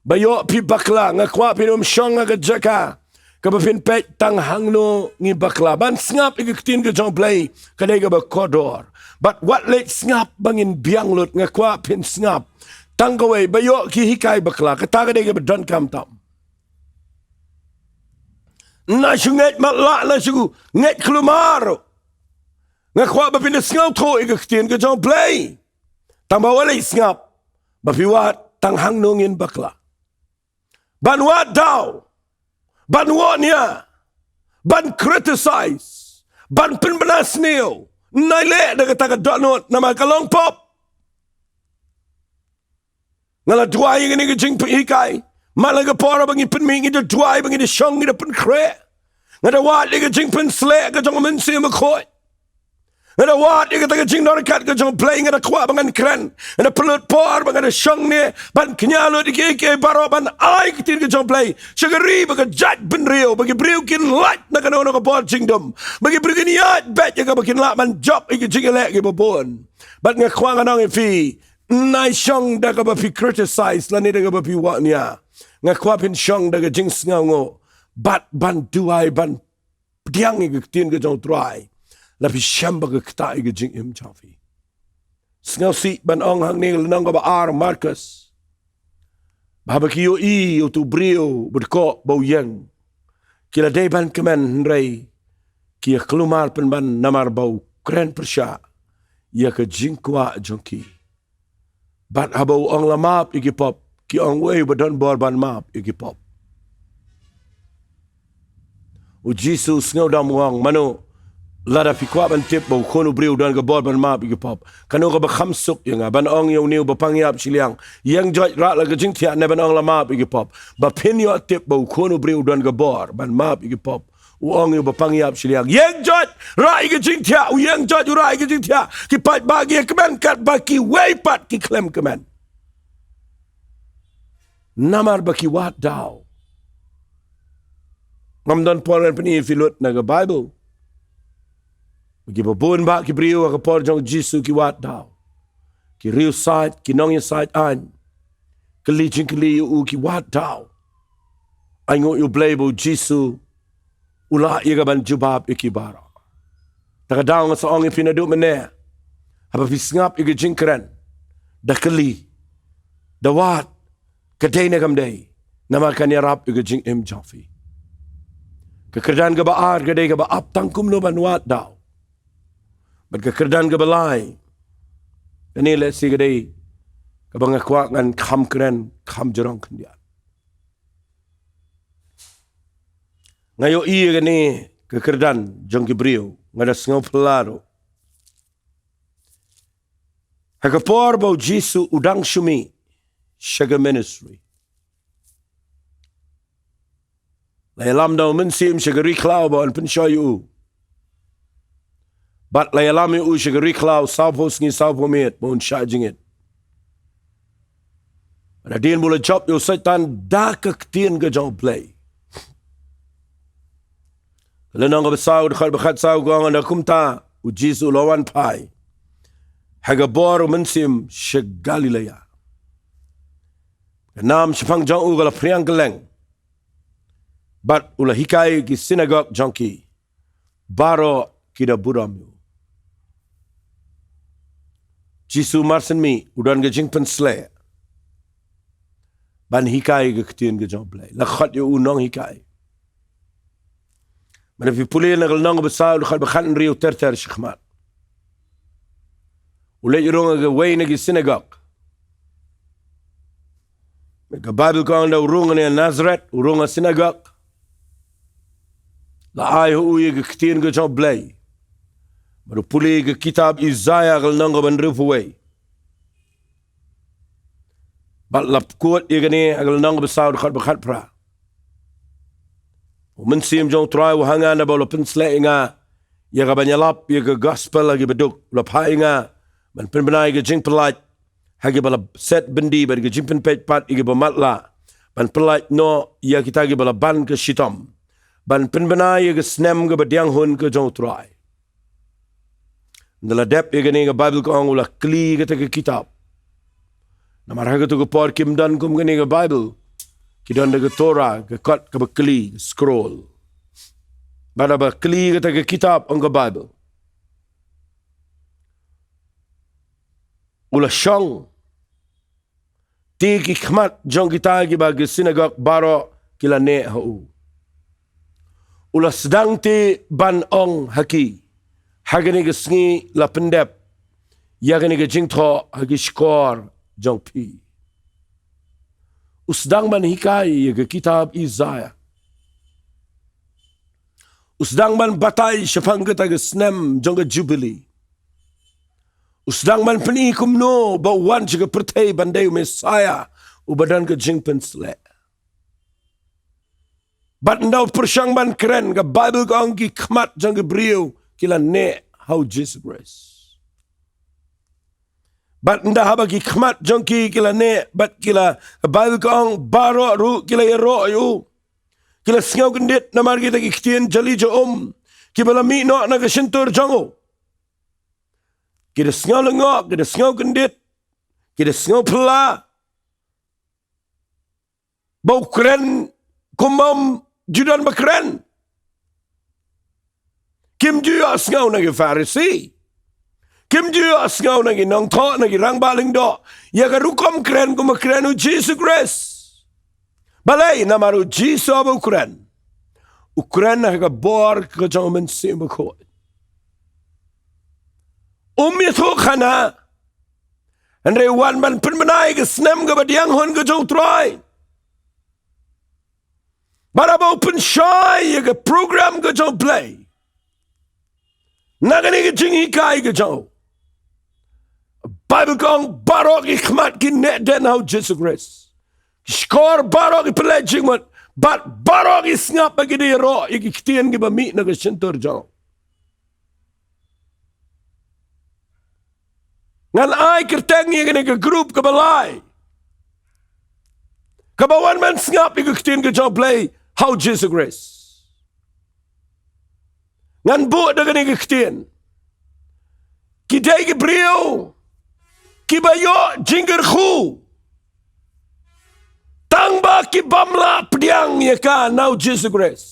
Ba ïoh phi bakla nga kwah phin ym shong ha ka jaka. Kaba phin peit tang hangno ngi bakla ban sngap ïa ka ktien ka jong u Blei ka dei kaba kordor. Bad wat leit sngap ba ngin biang lut nga kwah phin sngap. Tang kawei ba ïoh ki hikai bakla kata ka dei kaba donkam tam. Na shu ngeit matlah na shu ngeit khlumar. Nga kwah ba phin da sngewthuh ïa ka ktien ka jong u Blei. Tang ba wat leit sngap ba phi wad tang hangno ngin bakla. Ban wad daw. Ban wad nia. Ban criticize. Ban pynbna sniew. Nai leh da kata ka dohnud namar ka long pop. Nga la duwai ïa kane ka jingpynhikai. Mat la ka por ba ngi pynmih ngi da duwai ba ngi da shong ngi da pynkhreh. Nga da wad ïa ka jingpynsleh ka jong u Mynsiem Bakhuid. Nga da wad ïa kata ka jingdon ryngkat ka jong u Blei nga da kwah ba ngan kren. Nga da pynlut por ba nga da shong ne ban kñia lut ïa kiei kiei baroh ban ai ka ktien ka jong u Blei sha ka ri bad ka jaitbynriew ba ki briew kin lait na kano kano ka bor jingdum ba ki briew kin ïaid beit ïa kaba kin lah ban jop ïa ki jingïaleh kiba bun. Bad nga kwah ngan ong ïa phi, nai shong da kaba phi criticize lane da kaba phi wad nia. Nga kwah phin shong da ka jingsngewnguh bad ban duwai ban pdiang ïa ka ktien ka jong u Trai. La phi shem ba ka ktah ïa ka jingim jong phi. Sngewsih ban ong hangne ka lynnong kaba ar Markus. Ba haba ki ïohi ïa utu u briew ba dkoh ba u ïeng. Ki la dei ban kmen hynrei ki ïa khlumar pynban namar ba u kren pyrshah. ïa ka jingkwah jong ki. Bad haba u ong la map ïa ki pop, ki ong, wei ba don bor ban map ïa ki pop. U Jisu u sngewdam u ong, mano, lada phi kwah ban tip ba u khun u briew u don ka bor ban map ïa ki pop, kano kaba kham suk ïa nga, ban ong ïa une uba pang ïap shiliang, ïeng joit, rah la ka jingthiah, ne ban ong la map ïa ki pop? Ba phin ïoh tip ba u khun u briew u don ka bor ban map ïa ki pop, u ong ïa uba pang ïap shiliang, ïeng joit, rah ïa ka jingthiah. U ïeng joit, u rah ïa ka jingthiah. Ki paidbah ki ïakmen katba kiwei pat ki khlem kmen. Namar ba ki wad daw. Ngam don por ngan pyni ïa phi lut na ka Baibl. Ki babun bah ki briew ha ka por jong u Jisu ki wad daw. Ki riewsaid, ki nongïasaid aiñ, kylli jingkylli ïa u, ki wad daw. Ainguh ïa u Blei ba u Jisu u lah ïa ka ban jubab ïa ki baroh. Ta ka daw nga sa ong ïa phi naduh mynne, haba phi sngap ïa ka jingkren, da kylli, da wad, ka dei ne kam dei, namar kan ïarap ïa ka jingim jong phi. Ka kyrdan kaba ar ka dei kaba ap tang kumno ban wad daw. Bad ka kyrdan kaba lai, kane lehse ka dei kaba nga kwah ngan kham kren kham jrong khyndiat. Nga ïohi ïa kane ka kyrdan jong ki briew, nga da sngew phylla ruh. Ha ka por ba u Jisu u dang shu mih sha ka ministry, la ïalam da u Mynsiem sha ka ri khlaw ba un pynshoi ïa u. Bad la ïalam ïa u sha ka ri khlaw sawphew sngi sawphew miet ba un shah jingit. Bad hadien ba u la jop ïa u Soitan da ka ktien ka jong u Blei. Ka lynnong kaba saw, dkhot ba khatsaw ka ong, ynda kumta u Jisu u la wan phai ha ka bor u Mynsiem sha Galilea. Ka nam shaphang jong u ka la phriang kylleng. Bad u la hikai ki synagog jong ki. Baroh ki da burom ïa u. Jisu mar shen mih u don ka jingpynsleh ban hikai ka ktien ka jong u Blei. La khot ïa u nonghikai. Mynta phi pule na ka lynnong kaba saw, dkhot ba khathynriew ter ter shakhmat. U leit rung ha kawei na ki synagog. Ka Baibl ka ong ynda u rung ha Nazareth, u rung ha synagog. La ai ha u ïa ka ktien ka jong u Blei. Bad u pule ka kitab Isaïah ka lynnong kaba hynriewphew wei. Bad la pynkut ïa kane ha ka lynnong kaba saw, dkhot ba khatphra. U Mynsiem jong u Trai u ha nga, naba u la pynsleh ïa nga ïa ka ban ïalap ïa ka gospel ha ki baduk. U la phah ïa nga ban pynbna ïa ka jingpyllait ha kiba la set byndi, bad ka jingpynpeit pat ïa kiba matlah, ban pyllait noh ïa kita kiba la ban ka shitom, ban pynbna ïa ka snem kaba dianghun ka jong u Trai. Ynda la dep ïa kane, ka Baibl ka ong u la kli kata ka kitab. Namar ha katu ka por kim don kum kane ka Baibl, ki don da ka Torah, ka kot kaba kli, ka scroll. Bad haba kli kata ka kitab, ong ka Baibl, u la shong. Te ki khmat jong kita kiba ki synagog baroh ki la neh ha u. U la sdang te ban ong ha ki, ha kane ka sngi la pyndep ïa kane ka jingthoh ha ki shkor jong phi. U sdang ban hikai ïa ka kitab Isaïah. U sdang ban batai shaphang kata ka snem jong ka Jubili. U sdang ban pyni kumno ba u wan sha ka pyrthei ban dei u Messiah, uba don ka jingpynsleh. Bad ynda u pyrshang ban kren, ka Baibl ka ong ki khmat jong ki briew ki la neh ha u Jisu Khrist. Bad ynda haba ki khmat jong ki ki la neh, bad ki la, ka Baibl ka ong baroh ruh ki la ïaroh ïa u. Ki la sngew kyndit namar kita ki ktien jali jaum kiba la mih noh na ka shyntur jong u. Ki da sngew lyngngoh, ki da sngew kyndit, ki da sngew phylla. Ba u kren kumba um ju don ba kren. Kim ju ïohsngew na ki Pharisi. Kim ju ïohsngew na ki nongthoh, na ki rangbah lyngdoh ïa ka rukom kren kumba kren u Jisu Khrist. Balei? Namar u Jisu haba u kren, u kren ha ka bor ka jong u Mynsiem Bakhuid. Um ïathuh khana. Hynrei wan ban pynbna ïa ka snem kaba diang hun ka jong U Trai. Bad haba u pynshai ïa ka program ka jong U Blei na kane ka jinghikai ka jong u, Baibl ka ong baroh ki khmat ki neh dien ha U Jisu Khrist. Ki shkor baroh ki pynleit jingmut bad baroh ki sngap ba ki dei ïaroh ïa ki ktien kiba mih na ka shyntur jong u. Ngan ai kyrteng ïa kane ka group kaba lai, kaba wan ban sngap ïa ka ktien ka jong U Blei ha U Jisu Khrist. Ngan buh da kane ka ktien. Ki dei ki briew kiba ïoh jingkyrkhu tang ba ki bym lah pdiang ïa ka na U Jisu Khrist.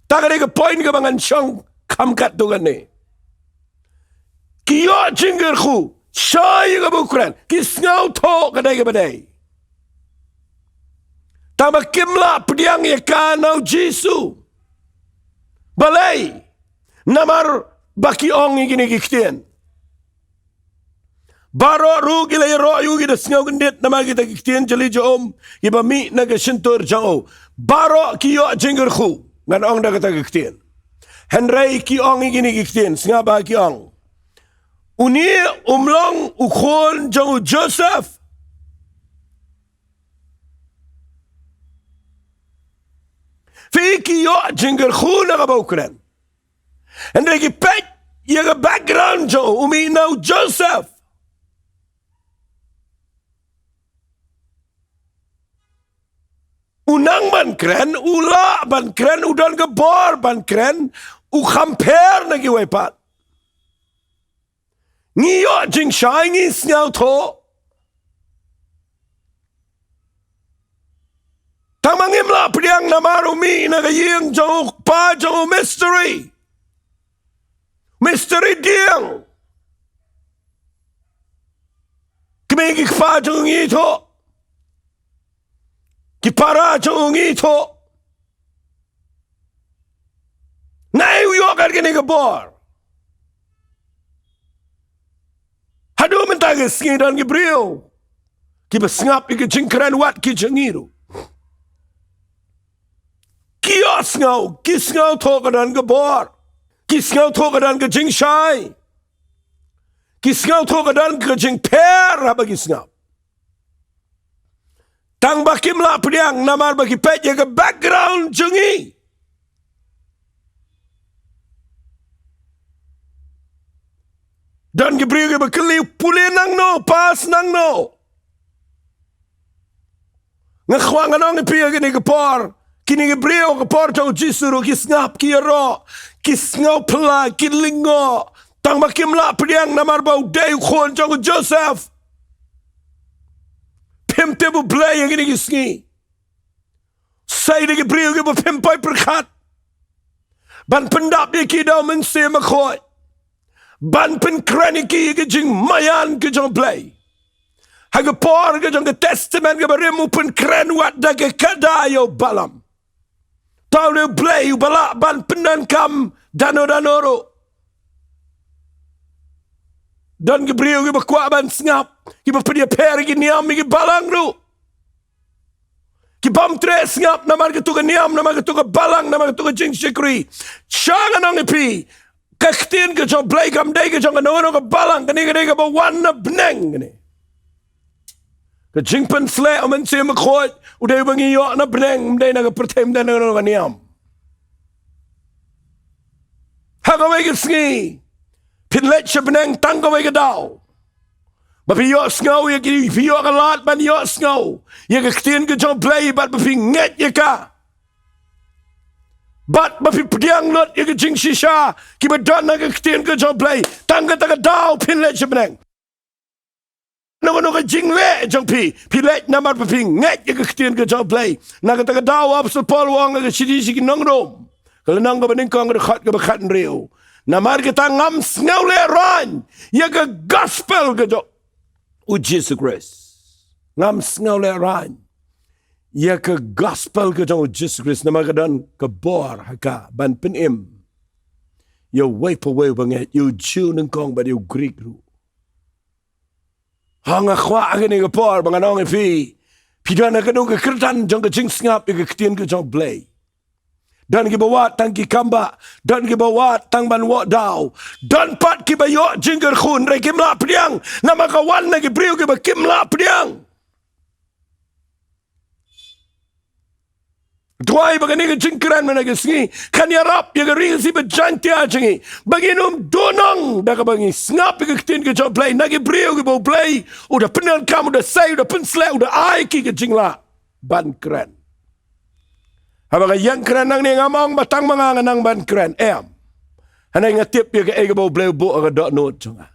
Ta ka dei ka point kaba ngan shong kham katto katne. Ki ïoh jingkyrkhu sha ïa kaba u kren, ki sngewthuh ka dei kaba dei, tang ba kim lah pdiang ïa ka na U Jisu. Balei? Namar ba ki ong ïa kine ki ktien. Baroh ruh ki la ïaroh ïa u, ki da sngewkyndit namar kita ki ktien jali jong u, kiba mih na ka shyntur jong u. Baroh ki ïoh jingkyrkhu, ngan ong da kata ka ktien. Hynrei ki ong ïa kine ki ktien, sngap ba ki ong, une um long u khun jong u Joseph. Phi, ki ïoh jingkyrkhu na kaba u kren. Hynrei ki peit ïa ka background jong u, u mih na u Joseph. U nang ban kren, u lah ban kren, u don ka bor ban kren, u kham pher na kiwei pat. Ngi ïoh jingshai, ngi sngewthuh. Tang ma ngim lah pdiang namar u mih na ka ïing jong u kpa jong u mistri. Mistri dieng. Kmie ki kpa jong u ngi thuh. Ki para jong u ngi thuh. Nai u ïoh kat kane ka bor. Haduh mynta ka sngi don ki briew kiba sngap ïa ka jingkren wat ki jong ngi ruh. Ki ïohsngew, ki sngewthuh ka don ka bor. Ki sngewthuh ka don ka jingshai. Ki sngewthuh ka don ka jingpher haba ki sngap. Tang ba kim lah pdiang namar ba ki peit ïa ka background jong ngi. Don ki briew kiba kylli, pule nangno, pass nangno. Nga kwah ngan ong ïa phi ïa kine ki por, kine ki briew ka por jong u Jisu ruh ki sngap, ki ïaroh, ki sngewphylla, ki lyngngoh. Tang ba kim lah pdiang namar ba u dei u khun jong u Joseph. Phim tip U Blei ïa kine ki sngi. Sa ïa ki briew kiba phim poi pyrkhat ban pyndap ïa ki da u Mynsiem Bakhuid, ban pynkren ïa ki ïa ka jingmaïan ka jong U Blei. Ha ka por ka jong ka Testament kaba rim u pynkren wat da ka kada ïa u Balaam. Tang u dei U Blei uba lah ban pyndonkam dano dano ruh. Don ki briew kiba kwah ban sngap, kiba pynïapher ïa ki niam ïa ki balang ruh. Ki bym treh sngap namar katu ka niam, namar katu ka balang, namar katu ka jingshakri. Sha ngan ong ïa phi, ka ktien ka jong U Blei kam dei ka jong kano kano ka balang, kane ka dei kaba wan na bneng kane. Ka jingpynsleh u Mynsiem Bakhuid u dei ba ngi ïoh na bneng, ym dei na ka pyrthei, ym dei na kano kano ka niam. Ha kawei ka sngi phin leit sha bneng tang kawei ka daw. Ba phi ïohsngew ïa ki, phi ïoh ka lad ban ïohsngew ïa ka ktien ka jong U Blei bad ba phi ngeit ïa ka. Bad ba phi pdiang lut ïa ka jingshisha kiba don ha ka ktien ka jong U Blei. Tang kata ka daw phin leit sha bneng. Kano kano ka jingleh jong phi, phi leit namar ba phi ngeit ïa ka ktien ka jong U Blei. Na kata ka daw u Apostol Paul u ong ha ka shithi sha ki nong Rom, ka lynnong kaba nyngkong, ka dkhot kaba khathynriew, namar kata ngam sngewlehraiñ ïa ka gospel ka jong u Jisu Khrist. Ngam sngewlehraiñ ïa ka gospel ka jong u Jisu Khrist namar ka don ka bor ha ka ban pynim ïa uwei pa uwei uba ngeit, ïa u Jiw nyngkong bad ïa u Grik ruh. Ha nga kwah ha kane ka por ba ngan ong ïa phi, phi don ha kano ka kyrdan jong ka jingsngap ïa ka ktien ka jong Blei. Don kiba wad tang ki kam ba, don kiba wad tang ban wad daw. Don pat kiba ïoh jingkyrkhu hynrei kim lah pdiang, namar ka wan na ki briew kiba kim lah pdiang. Duwai ba kane ka jingkren mynta ka sngi kan ïarap ïa ka ri Khasi ba Jaiñtia jong ngi, ba ngin ym duhnong da kaba ngi sngap ïa ka ktien ka jong Blei na ki briew kiba U Blei u da pyndonkam, u da sei, u da pynsleh, u da ai ki ka jinglah ban kren. Haba nga ïeng kren nangne, ngam ong ba tang ma nga nga nang ban kren, em. Hynrei nga tip ïa kaei kaba U Blei u buh ha ka dohnud jong nga.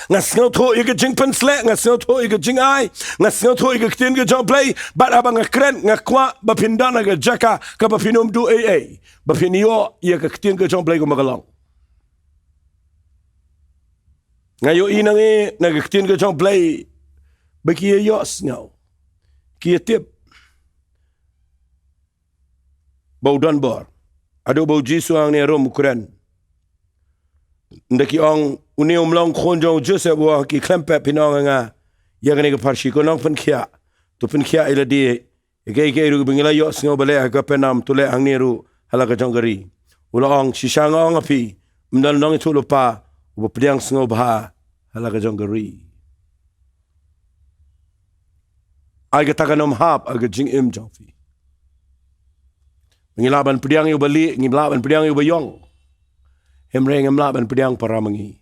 Nga sngewthuh ïa ka jingpynsleh, nga sngewthuh ïa ka jingai, nga sngewthuh ïa ka ktien ka jong Blei, bad haba nga kren nga kwah ba phin don ha ka jaka kaba phin ym duh ei ei, ba phin ïoh ïa ka ktien ka jong Blei kumba ka long. Nga ïohi nangne na ka ktien ka jong Blei ba ki ïa ïohsngew, ki ïa tip ba u don bor. Haduh ba u Jisu hangne ha rum u kren, ynda ki ong, une um long khun jong u Joseph? U ong ha ki, khlem pep phin ong ha nga ïa kane ka pharshi. Ko nongpynkhiah, to pynkhiah ïa lade ïa kaei kaei ruh ba ngi la ïohsngew ba leh ha Kapernaum, to leh hangne ruh ha la ka jong ka ri. U la ong, shisha nga ong ha phi, ym don nongïathuhlypa uba pdiang sngewbha ha la ka jong ka ri. Ai kata kan ym hap ha ka jingim jong phi. Ngi lah ban pdiang ïa uba lieh, ngi lah ban pdiang ïa uba ïong, hynrei ngim lah ban pdiang para ma ngi.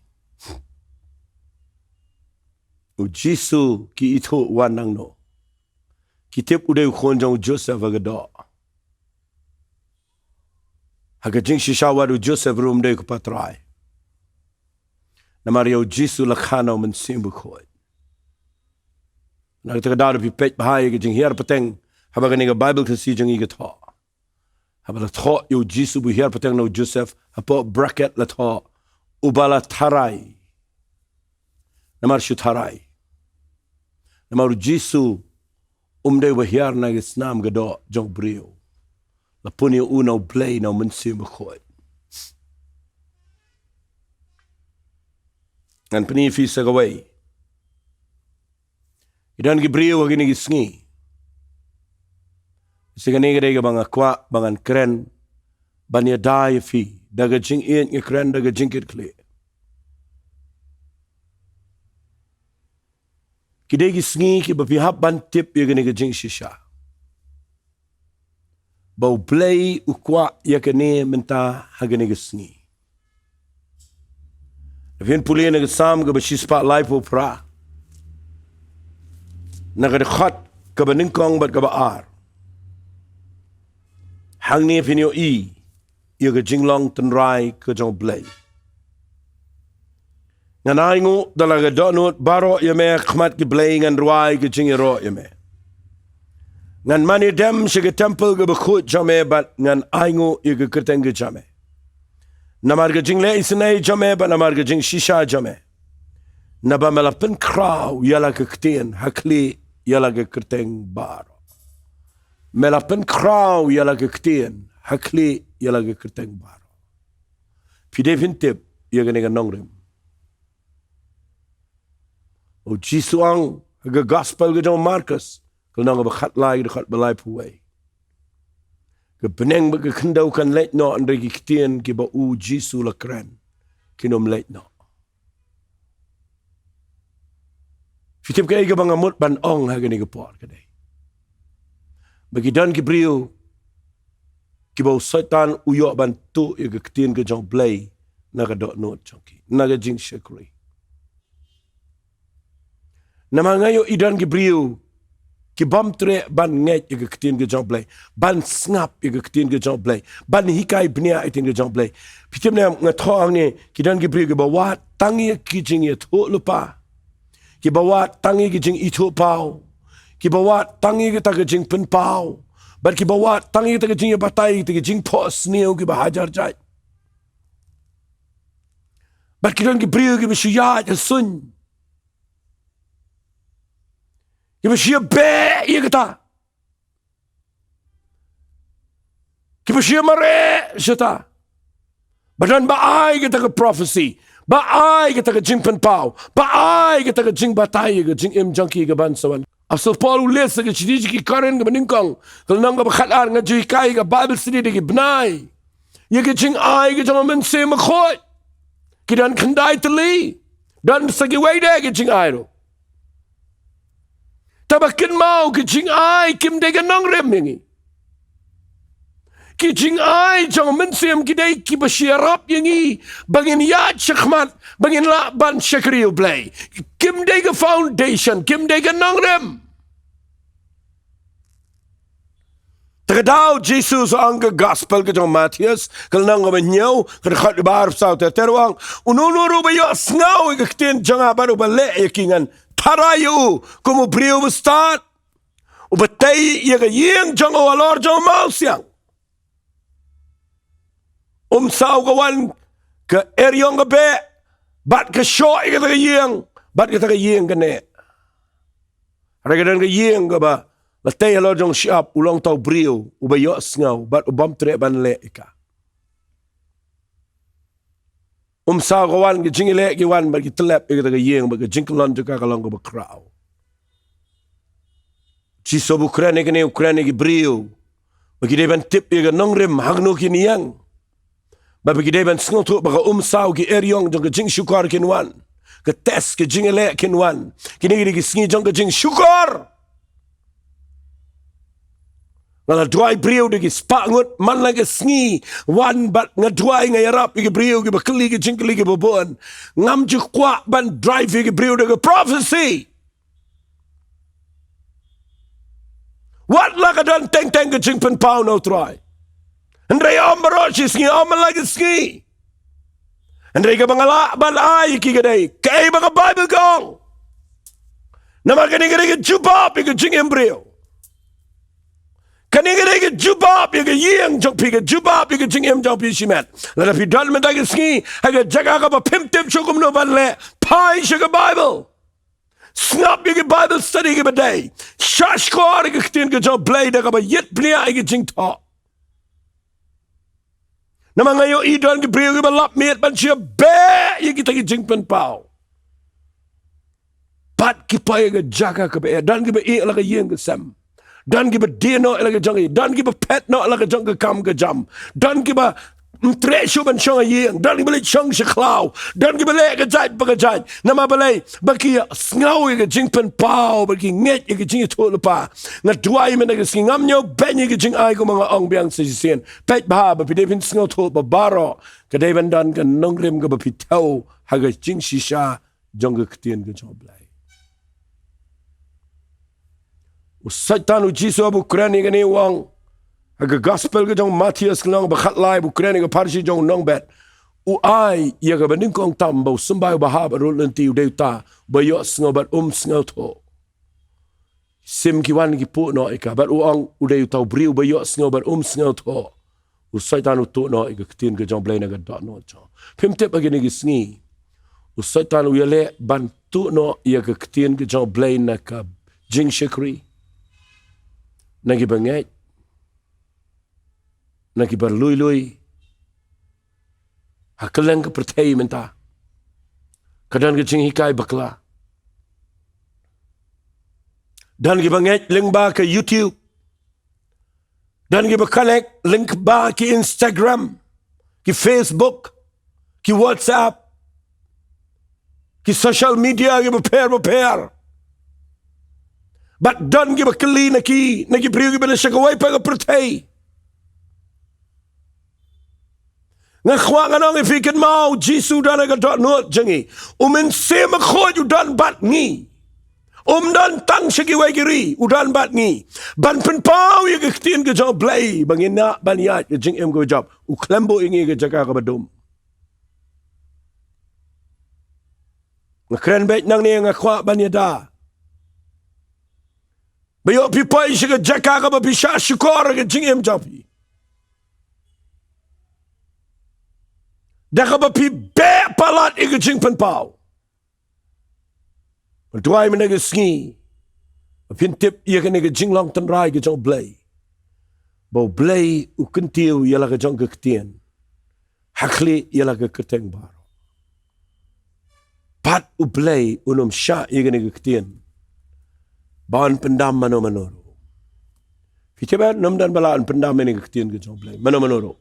U Jisu ki ithuh u wan nangno. Ki tip u dei u khun jong u Joseph ha ka doh. Ha ka jingshisha wat u Joseph ruh um dei u kpa trai. Namar ïa u Jisu la kha na u Mynsiem Bakhuid. Na kata ka daw da phi peit bha ïa ka jinghiar pateng haba kane ka Baibl Khasi jong ngi ka thoh. Haba la thoh ïa u Jisu ba u hiar pateng na u Joseph, hapoh bracket la thoh, uba la tharai. Namar shu tharai. Namar u Jisu um dei uba hiar na ka snam ka doh jong u briew. La pun ïa u na u Blei, na u Mynsiem Bakhuid. Ngan pyni ïa phi sa kawei. Ki don ki briew ha kine ki sngi. Sa kane ka dei kaba nga kwah ba ngan kren ban ïada ïa phi da ka jingïeit, nga kren da ka jingkitkhlieh. Ki dei ki sngi kiba phi hap ban tip ïa kane ka jingshisha, ba U Blei u kwah ïa kane mynta ha kane ka sngi. Phin pule na ka Salm kaba shispah laiphew phra, na ka dkhot kaba nyngkong bad kaba ar. Hangne phin ïohi ïa ka jinglong tynrai ka jong U Blei. Ngan ainguh da la ka dohnud baroh ïa me, ha khmat ki blei ngan rwai ka jingïaroh ïa me. Ngan mane dem sha ka templ kaba khuid jong me bad ngan ainguh ïa ka kyrteng ka jong me. Namar ka jingleh isynei jong me bad namar ka jingshisha jong me. Naba me la pynkhraw ïa la ka ktien ha khlieh ïa la ka kyrteng baroh. Me la pynkhraw ïa la ka ktien ha khlieh ïa la ka kyrteng baroh. Phi dei phin tip ïa kane ka nongrim. U Jisu ong ha ka gospel ka jong u Markos, ka lynnong kaba khatlai, ka dkhot ba laiphew wei, ka bneng bad ka khyndew kan leit noh, hynrei ki ktien kiba u Jisu la kren kin ym leit noh. Phi tip kaei kaba nga mut ban ong ha kane ka por ka dei ba ki don ki briew kiba u Soitan u ïoh ban tuh ïa ka ktien ka jong U Blei na ka dohnud jong ki, na ka jingshakri. Namar nga ïohi don ki briew ki bym treh ban ngeit ïa ka ktien ka jong U Blei, ban sngap ïa ka ktien ka jong U Blei, ban hikai bniah ïa ka ktien ka jong U Blei. Phi tip ne em, nga thoh hangne, ki don ki briew kiba wad tang ïa ki jingïathuhlypa, kiba wad tang ïa ki jingithuhpaw, kiba wad tang ïa kata ka jingpynpaw, bad kiba wad tang ïa kata ka jingïabatai, kata ka jingphohsniew kiba hajar jait. Bad ki don ki briew kiba shu ïaid ha suiñ, kiba shu ïabeh ïa kata, kiba shu ïamareh shata. Ba don ba ai kata ka prophecy, ba ai kata ka jingpynpaw, ba ai kata ka jingbatai ïa ka jingim jong ki kaban sa wan. Apostol Paul u leh sa ka shithi sha ki Korinth kaba nyngkong, ka lynnong kaba khatar, nga ju hikai ka Bible study da ki bnai ïa ka jingai ka jong ka Mynsiem Bakhuid. Ki don khyndai tylli, don sa kiwei de ki jingai ruh. Te ba kynmaw ki jingai kim dei ka nongrim ïa ngi. Ki jingai jong ka mynsiem ki dei kiba shu ïarap ïa ngi ba ngin ïaid shakhmat, ba ngin lah ban shakri U Blei. Kim dei ka foundation, kim dei ka nongrim. Te ka daw Jisu sa ong, ka Gospel ka jong Mathaios, ka lynnong kaba hynñiew, ka dkhot ba arphew saw, ter ter, u ong, uno uno ruh uba ïohsngew ïa ka ktien jong nga bad uba leh ïa ki, ngan tharai ïa u kum u briew uba stad uba tei ïa ka ïing jong u halor jong u mawsiang. Um saw ka wan ka eriong ka beh bad ka shoh ïa kata ka ïing, bad kata ka ïing ka neh. Hynrei ka don ka ïing kaba la tei halor jong u shyiap, u long uta u briew uba ïohsngew bad u bym treh ban leh ïa ka. Um saw ka wan, ka jingïaleh ki wan bad ki tyllep ïa kata ka ïing, bad ka jingkyllon jong ka ka long kaba khraw. Jisu ba u kren ïa kane, u kren ïa ki briew ba ki dei ban tip ïa ka nongrim hangno kin ïeng, bad ba ki dei ban sngewthuh ba ka um saw, ki eriong jong ka jingshukor kin wan, ka test, ka jingïaleh kin wan. Kine ki dei ki sngi jong ka jingshukor. Nga la duwai briew da ki spah ngut man la ka sngi wan, bad nga duwai, nga ïarap ïa ki briew kiba kylli ki jingkylli kiba bun. Ngam ju kwah ban drive ïa ki briew da ka prophecy. Wat la ka don teng teng ka jingpynpaw na U Trai. Hynrei ym baroh shi sngi, ym man la ka sngi. Hynrei kaba nga lah ban ai ïa ki ka dei kaei ba ka Baibl ka ong. Namar kane ka dei ka jubab ïa ka jingim briew. Kane ka dei ka jubab ïa ka ïing jong phi, ka jubab ïa ka jingim jong phi shimet. Lada phi don mynta ka sngi ha ka jaka kaba phim tip shuh kumno ban leh, phai sha ka Baibl. Sngap ïa ki Bible study kiba dei. Shah shkor ïa ka ktien ka jong U Blei da kaba ïit bniah ïa ki jingthoh. Namar nga ïohi don ki briew kiba lap miet ban shu beh ïa kita ki jingpynpaw. Bad ki poi ha ka jaka kaba eh, don kiba ïeh la ka ïing ka sem. Don kiba die noh la ka jong ka, don kiba phet noh la ka jong ka kam ka jam. Don kiba ym treh shuh ban shong ha ïing, don kiba leit shong sha khlaw, don kiba leh ka jait pa ka jait. Namar balei? Ba ki sngew ïa ka jingpynpaw, ba ki ngeit ïa ka jingïathuhlypa. Nga duwai mynta ka sngi, ngam ñiewbeiñ ïa ka jingai kumba nga ong biang sa shisien. Peit bha ba phi dei phin sngewthuh ba baroh ka dei ban don ka nongrim kaba phi thew ha ka jingshisha jong ka ktien ka jong U Blei. U Soitan, u Jisu haba u kren ïa kane, u ong ha ka Gospel ka jong u Mathaios, ka lynnong ba khatlai, ba u kren ïa ka pharshi jong u nongbet, u ai ïa kaba nyngkong tam ba u symbai, uba hap ha rud lynti, u dei uta uba ïohsngew bad um sngewthuh. Sim ki wan ki puh noh ïa ka, bad u ong u dei uta u briew uba ïohsngew bad um sngewthuh. U Soitan u tuh noh ïa ka ktien ka jong U Blei na ka dohnud jong. Phim tip ha kine ki sngi u Soitan u ïaleh ban tuh noh ïa ka ktien ka jong U Blei na ka jingshakri, na kiba ngeit, na kiba lui lui. Ha kylleng ka pyrthei mynta ka don ka jinghikai bakla. Don kiba ngeit lyngba ka YouTube. Don kiba connect lyngba ki Instagram, ki Facebook, ki WhatsApp, ki social media kiba pher bapher. Bad don kiba kylli na ki, na ki briew kiba na sha kawei pat ka pyrthei. Nga kwah ngan ong ïa phi, kynmaw, u Jisu u don ha ka dohnud jong ngi. U Mynsiem Bakhuid u don bad ngi. Um don tang sha kiwei ki ri, u don bad ngi. Ban pynpaw ïa ka ktien ka jong U Blei ba ngin nang ban ïaid ka jingim kaba jop. U khlem buh ïa ngi ha ka jaka kaba dum. Nga kren beit nangne, nga kwah ban ïada. Ba ïoh phi poi sha ka jaka kaba phi shah shukor ha ka jingim jong phi, da kaba phi beh palat ïa ka jingpynpaw. Nga duwai mynta ka sngi ba phin tip ïa kane ka jinglong tynrai ka jong U Blei, ba U Blei u kyntiew ïa la ka jong ka ktien Ha khlieh ïa la ka kyrteng baroh. Pat U Blei un ym shah ïa kane ka ktien ba yn pyndam mano mano ruh. Phi tip ba ym don ba lah yn pyndam ïa kane ka ktien ka jong U Blei mano mano ruh.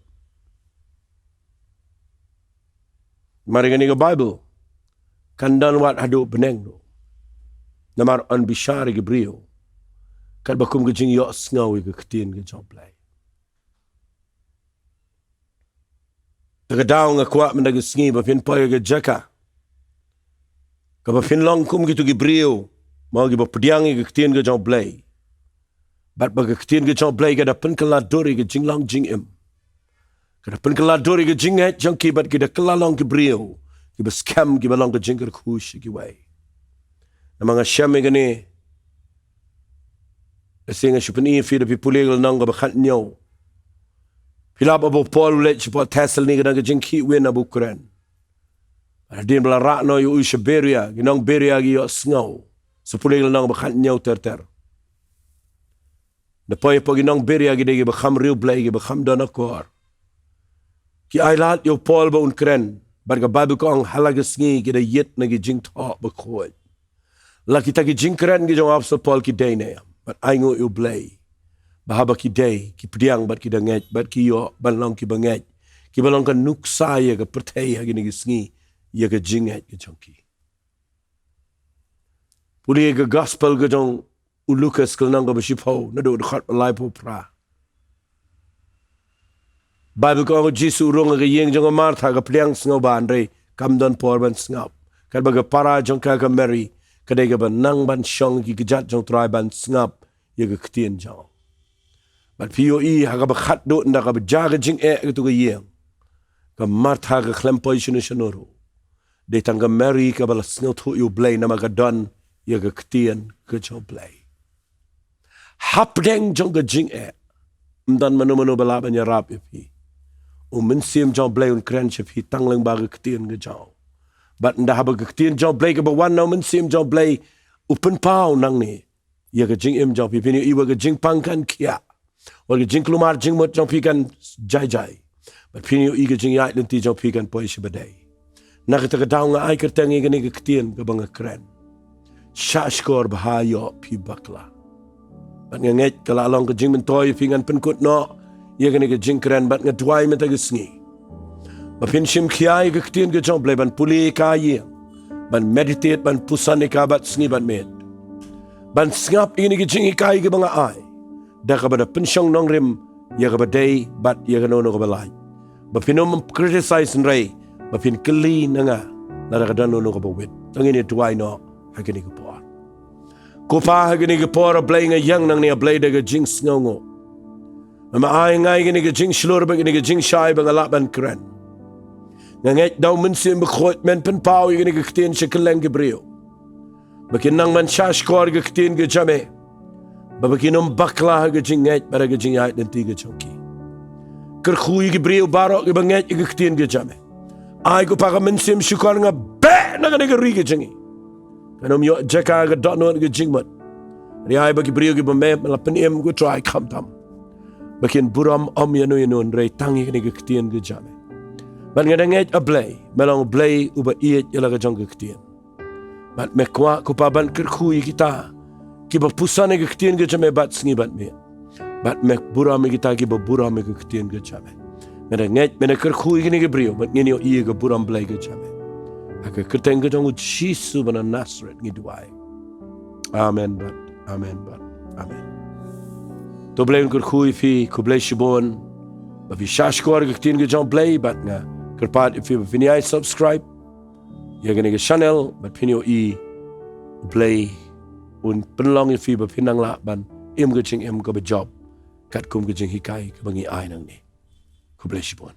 Namar ïa kane ka Baibl kan don wat haduh bneng ruh. Namar yn bishar ïa ki briew katba kum ka jingïohsngew ïa ka ktien ka jong U Blei. Te ka daw nga kwah mynta ka sngi ba phin poi ha ka jaka kaba phin long kum kito ki briew, mo, kiba pdiang ïa ka ktien ka jong U Blei. Bad ba ka ktien ka jong U Blei ka da pynkylla dur ïa ka jinglong jingim, ka da pynkylla dur ïa ka jingngeit jong ki, bad ki da kylla long ki briew kiba skhem, kiba long ka jingkyrkhu sha kiwei. Namar nga shem ïa kane, ka sngi nga shu pyni ïa phi, da phi pule ka lynnong kaba khathynñiew, phi lap ba u Paul u leit sha pdeng Thessaloni, ka don ka jingkhih win na ba u kren. Hadien ba la rah noh ïa u sha Beria, ki nong Beria ki ïohsngew. Sa pule ka lynnong ba khathynñiew ter ter. Da poi hapoh ki nong Beria, ki dei kiba kham riewblei, kiba kham don akor. Ki ailad ïa u Paul ba un kren, bad ka Baibl ka ong ha la ka sngi ki da ïit na ki jingthoh bakhuid. La kita ki jingkren ki jong u Apostol Paul ki dei ne em? Bad ainguh ïa U Blei ba haba ki dei, ki pdiang bad ki da ngeit, bad ki ïoh ban long kiba ngeit, kiba long ka nuksa ïa ka pyrthei ha kine ki sngi ïa ka jingngeit ka jong ki. Pule ka Gospel ka jong u Lukas ka lynnong kaba shiphew, naduh dkhot ba laiphew phra. Baibl ka ong, u Jisu u rung ha ka ïing jong ka Martha, ka pdiang sngewbha, hynrei kam don por ban sngap. Katba ka para jong ka, ka Mary, ka dei kaba nang ban shong ki kjat jong u Trai ban sngap ïa ka ktien jong u. Bad phi ïohi ha kaba khatduh ynda kaba jia ka jingeh ha kato ka ïing, ka Martha ka khlem poi shano shano ruh. Dei tang ka Mary kaba la sngewthuh ïa U Blei namar ka don ïa ka ktien ka jong U Blei. Hapdeng jong ka jingeh, ym don mano mano ba lah ban ïarap ïa phi. U Mynsiem jong U Blei un kren sha phi tang lyngba ka ktien ka jong u. Bad ynda haba ka ktien jong U Blei kaba wan na u Mynsiem jong U Blei u pynpaw nangne ïa ka jingim jong phi, phin ïohi ba ka jingpang kan khiah, wat ka jingkulmar jingmut jong phi kan jai jai, bad phin ïohi ka jingïaid lynti jong phi kan poi sha ba dei. Na kata ka daw nga ai kyrteng ïa kane ka ktien kaba nga kren, shah shkor bha, ïoh phi bakla. Bad nga ngeit ka la long ka jingmyntoi ïa phi. Ngan pynkut noh ïa kane ka jingkren bad nga duwai mynta ka sngi ba phin shim khia ïa ka ktien ka jong U Blei, ban pule ïa ka ïa, ban meditate, ban puson ïa ka bad sngi bad miet, ban sngap ïa kine ki jinghikai kiba nga ai, da kaba da pynshong nongrim ïa kaba dei bad ïa kano kano kaba lait. Ba phin ym criticize, hynrei ba phin kylli na nga lada ka don kano kaba wit. To ngin ïa duwai noh ha kane ka por. Ko Pa, ha kane ka por, A Blei, nga ïeng nangne, A Blei, da ka jingsngewnguh. Me ai ïa nga ïa kane ka jingshlur bad kane ka jingshai ba nga lah ban kren. Nga ngeit da u Mynsiem Bakhuid men pynpaw ïa kane ka ktien sha kylleng ki briew, ba kin nang ban shah shkor ïa ka ktien ka jong me, ba, ba kin ym bakla ha ka jingngeit bad ha ka jingïaid lynti ka jong ki. Kyrkhu ïa ki briew baroh kiba ngeit ïa ka ktien ka jong me. Ai, ko Pa, ka mynsiem shukor, nga beh na kane ka ri ka jong ngi, kan ym ïoh jaka ka dohnud ka jingmut. Hynrei ai ba ki briew kiba me la pynim, ko Trai, khamtam ba kin burom ym ïano ïano, hynrei tang ïa kane ka ktien ka jong me. Bad nga da ngeit, A Blei, me long U Blei uba ïeit ïa la ka jong ka ktien. Bad me kwah, ko Pa, ban kyrkhu ïa kita kiba puson ïa ka ktien ka jong me bad sngi bad miet. Bad me burom ïa kita kiba burom ïa ka ktien ka jong me. Nga da ngeit me da kyrkhu ïa kine ki briew bad ngin ïohi ïa ka burom Blei ka jong me. Ha ka kyrteng ka jong u Jisu ba na Nasareth ngi duwai. Amen bad amen bad amen. To Blei un kyrkhu ïa phi, khublei shibun ba phi shah shkor ïa ka ktien ka jong U Blei, bad nga kyrpad ïa phi ba phin ïai subscribe ïa kane ka channel, bad phin ïohi U Blei un pynlong ïa phi ba phin nang lah ban im ka jingim kaba jop katkum ka jinghikai kaba ngi ai nangne. Khublei shibun.